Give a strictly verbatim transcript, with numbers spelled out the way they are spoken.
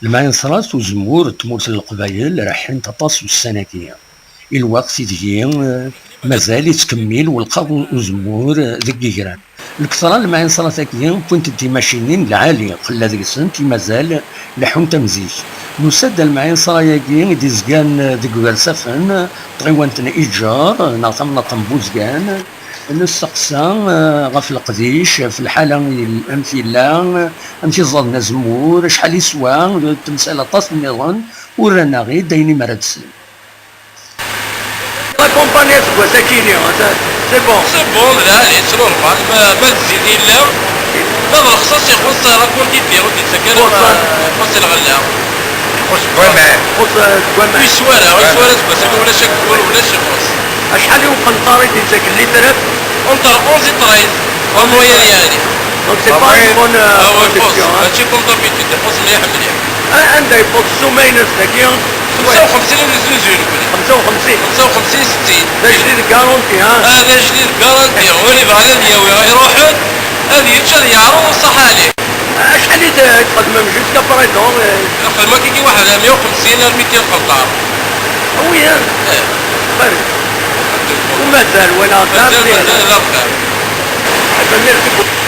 Lmaɛinṣrat uzemmur n tmurt n Leqbayel reḥḥint aṭas ussan-agi. I lweqt ideg, eh, mazal yettkemmil welqaḍ uzemmur, eh, deg yigran. Lketṛa n lmaɛinṣrat-agi wwint-d timacinin lɛali, qella deg-sent i mazal leḥḥunt am zik. Nusa-d ar lmaɛinṣra-agi i d-izgan, eh, deg Ugersafen, eh, tɣiwant n Iǧer, eh, neɣ tamnaḍt n Buzgan, nesteqsa, eh, ɣef leqdic, ɣef lḥala yel-, amek yella, eh, amek iẓẓaden azemmur, acḥal iswa, d temsal aṭas nniḍen, ur rran-aɣ-id ayen i mi ara d-slen. La compagnie seg wass-akini, c'est bon. C'est bon, lɛali, c'est normal. Ma, ma d zzit yella, ma d lexṣaṣ ixuṣṣ la quantité, ur d-yettak ara, ixuṣṣ lɣella. Ixuṣṣ deg waman. Ixuṣṣ deg waman. Ur yeswi ara, ur yeswi ara seg wass-agi, ulac ageffur, ulac ixuṣṣ. Acḥal i uqenṭar i d-yettaken litrat? Entre onze et treize, en moyenne, yeɛni. Donc c'est pas une bonne, euh, production, hein. Mačči comme d'habitude, ixuṣṣ mliḥ, mliḥ. A-, anda yewweḍ ssuma-ines dagi? Xemsa u xemsin i neznuzu nekkni. Xemsa u xemsin? Xemsa u xemsin, settin. D ajdid garanti, ha? Ah, d ajdid garanti. Win yebɣan ad yawi, iruḥ-d, ad yečč, ad yeɛreḍ, ṣṣeḥḥa ɛlih. Acḥal i t-, i txedmem jusqu'à présent? Xedmeɣ kiki waḥed mya u xemsin armi d-iqenṭar. Ah oui, hein? Eh. Xir. U mazal, wala mazal, mazal, d axir. Mazal. Merci beaucoup.